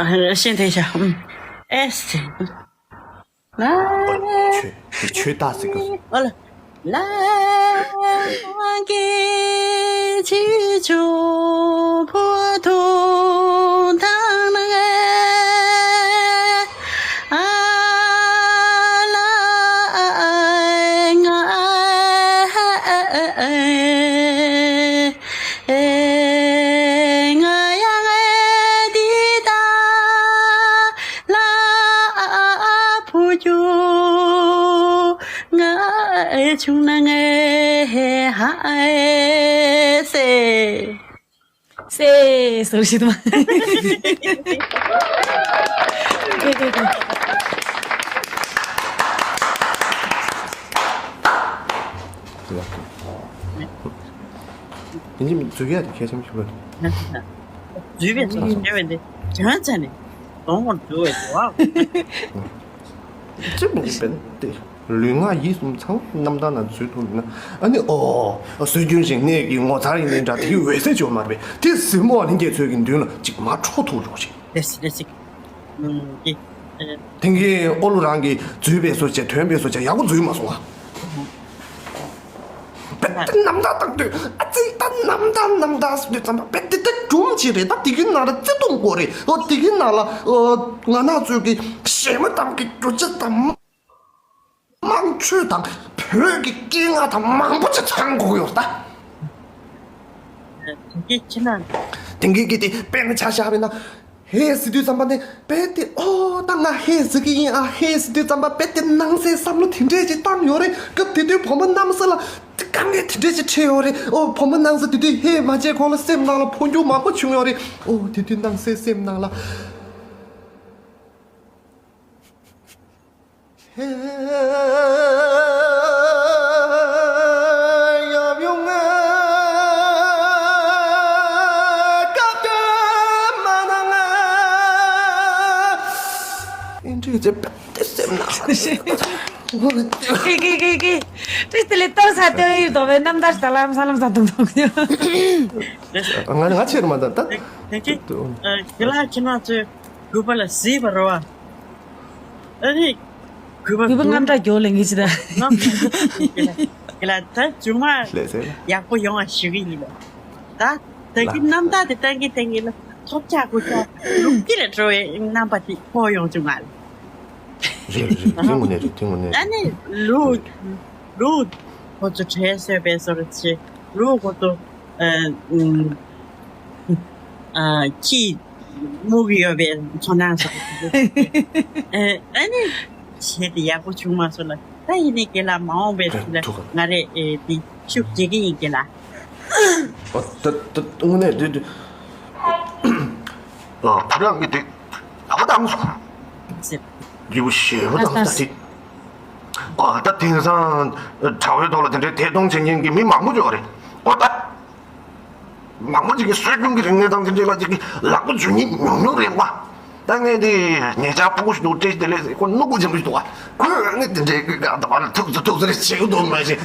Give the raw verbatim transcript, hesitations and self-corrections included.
ཨེ། ཤེས་དེ་ཤ། ཨེ་སི། ལ། ཆོས་དེ་ཆོས་རྟགས་ཟེར་གི། ཨོ་ལ། ལ་ཀེ་ཆི་ཆུ་ཕུ་ཐུ་ཐང་ན་ངེ་ཨ་ལ་ང་ཨེ་ང་ཡང་ཨེ་འདི་ད་ལ་ཕུ་ཀྱུ་ང་ཨེ་ཆུང་ན་ངེ་ཧ་ཨེ་སེ་སེ་སོ་ཤི་དུ་མ། དེ་ནི་འཛུལ་ཡག་དེ་གལ་ཆེན་པོ་ཞིག་རེད། འཛུལ་བའི་སོ་ཞེ་བའི་འདི་བྱང་ཆ་ནས་གདོང་བར་འཛུལ་བའི་འདུག་ཨ། ཅི་མི་འདི་བན་ཏེ་ལུས་ངག་ཡིད་གསུམ་ཚང་རྣམ་དག་ན་འཛུལ་ཐུབ་ན། ཨ་ནི་ཨོ་སྲོལ་རྒྱུན་ཞིག་གནས་ཀྱི་ངོ་མཚར་ཡིན་ནའི་འདྲ། དེའི་འོད་ཟེར་བྱོན་མ་རེད་པས། དེ་གཟིགས་མོ་ལྷན་རྒྱས་ཚོའི་གི་མདུན་ལ་ཅིག་མ་འཕྲོ་ཐུག་རོགས་ཞེས། ལེ་སི་ལེ་སི། ཨུམ་ཀི། ཨེ། དེང་གི་ཨོ་ལུ་རང་གིས་འཛུལ་བས་སོ་བྱས་ཐོན་པས་སོ་བྱས་ཡག་པོ་འཛུལ་མ་སོང་ང་། རྦད་དེ་རྣམ་དག་བཏང་དུས་ཨ་ཙི་ད་རྣམ་དག་རྣམ་དག་ཟེར་དུས་ཙམ་པ་རྦད་དེ་ད་སྒྲུང་ཅིག་རེད། ད་དེ་གི་ནང་ལ་བརྩེ་དུང་དགོས་རེད། ཨོ་དེ་གི་ནང་ལ་ཨོ་ང་ནག་ཚོས་ཀྱི་གཞས་མ་གཏམ་གྱི་རྒྱུ་ཆ་དང་། དམངས་ཁྲོད་དང་བོད་ཀྱི་སྐད་ངག་དང་མང་པོ་ཅིག་ཚང་དགོས་ཀྱི་ཡོད་རེད་ད། དེང་གི་ཁྱི་ན། དེང་གི་གི་དེ་དཔེར་ན་ཆ་བཞག་པ་ཡིན་ན། ཧེ་ཟེར་དུས་ཙམ་པ་ནི་རྦད་དེ་ཨོ་ད་ང་ཧེ་ཟེར་གི་ཡིན་ཨ། ཧེ་ཟེར་དུས་ཙམ་པ་རྦད་དེ་ནང་སའི་བསམ་བློ་དེ་འདྲས་ཅིག་བཏང་ཡོད་རེད། སྐབས་དེ་དུས་བུ་མོ་གནམ་ས་ལ་དཀའ་ངལ་དེ་འདྲས་ཅིག་འཕྲད་ཡོད་རེད། ཨོ་བུ་མོ་ནང་ས་དེ་དུས་ཧེ་མ་བྱས་ཁོང་ལ་སེམས་ནང་ལ་འཕོ་འགྱུར་མང་པོ་བྱུང་ཡོད་རེད། ཨོ་དེ་དུས་ནང་སའི་སེམས་ནང་ལ། ཧེ། ཡབ་ཡུམ་ང་སྐབས་དུ་མ་ན་ང་། ཨིན་དྲི་ཅེ་པད་དེ་སེམས་ན། ཀི་ཀི་ཀི་ཀི། ཏྲིས་ཏི་ལི་ཏོ་ས་ཏེ་ཡི་དོ་བའི་རྣམ་ཐར་ས་ལམ་ས་ལམ་ས་དུང་དུང་། ང་ང་ཆེར་མ་ད་ད། ཨེ་ཀི་ཀི། ཨ་ཁྱི་ལ་ཁྱི་ན་ཚོས་གུས་པ་ལ་གཟིགས་པ་རེད་བ། ཨ་ནི། གུས་པ་གུས་པ་དུང་། རྔམ་སྐྲག་རྒྱོ་ལེན་གྱི་ཅི་ད། རྔམ་སྐྲག་རྒྱོ་ལེན་གྱི་ལ། གི་ལ་ད་ཇུ་མ་ལས་ཟེར་ལ། ཡག་པོ་ཡོང་བ་ཞུ་གི་ཡིན་ལ། ད་ད་ལ། གི་རྣམ་ཐར་དེ་ལྟ་གི་ལྟ་གི་ལ་ཐོབ་ཆག་གུ་ཆག་ལུག་ཀི་ལ་འགྲོ་བའི་རྣམ་པ་དེ་སྤོ་ཡོང་བྱུང་ང་ལ། རེད་རེད་རེད། དེ་དངོས་གནས་རེད། དེ་དངོས་གནས་ཨ་རེད། ནི་ལུག་ལུག་ཁོ་ཚོ་བྲེལ་ཟོས་པའི་བཟོ་འདྲ་ཆེ། ལུག་ཁོ་ཚོ་ཨ་ཨུམ། ཨ་ཁྱི་མུག་ཡོད་པའི་ཚོར་སྣང་སོགས་ཨ་ཨ་ནི་བྱས་ཏེ་ཡག་པོ་བྱུང་མ་སོང་ལ། ད་ཡིན་ནའི་རྒན་ལགས་མ་འོངས་པའི་དུས་ལ་ང་རེ་ཨེ་འདི་ཤུགས་རྒྱག་གི་ཡིན་རྒན་ལགས། ཨ་ད་ད་དངོས་གནས་འདི་འདི་ཨ་བུ་རང་གི་འདི་ཨ་ཁུ་དང་སོང་། ཟེར། འདི་བུ་ཞེ་པོ་དང་ད་འདི་ཨ་ད་དེང་སང་དྲ་བའི་ཐོག་ལ་དེ་འདྲའི་ཐད་གཏོང་བྱེད་མཁན་གྱི་མི་མང་པོ་ཡོད་རེད། ཨོ་ད། མང་པོ་ཅིག་གིས་སྲོལ་རྒྱུན་གྱི་རིག་གནས་དང་དེ་འདྲའི་ལ་ཅིག་གི་ལག་པ་འཇུ་མཁན་ཉུང་ཉུང་རེད་བ། ད་ངས་དེ་ཉེ་ཆར་ཕྲུ་གུ་ཞིག་འདུག་སྤྲེལ་དེ་ལས་ཁོ་སྣུག་པོ་ཆེན་པོ་ཞིག་འདུག་བ། ཁོས་ངས་དེ་འདྲའི་གི་ག་ད་བར་ཐུག་ཚོ་ཐུག་ཚོ་རེ་བྱེད་གི་འདུག་མ་ཤེས།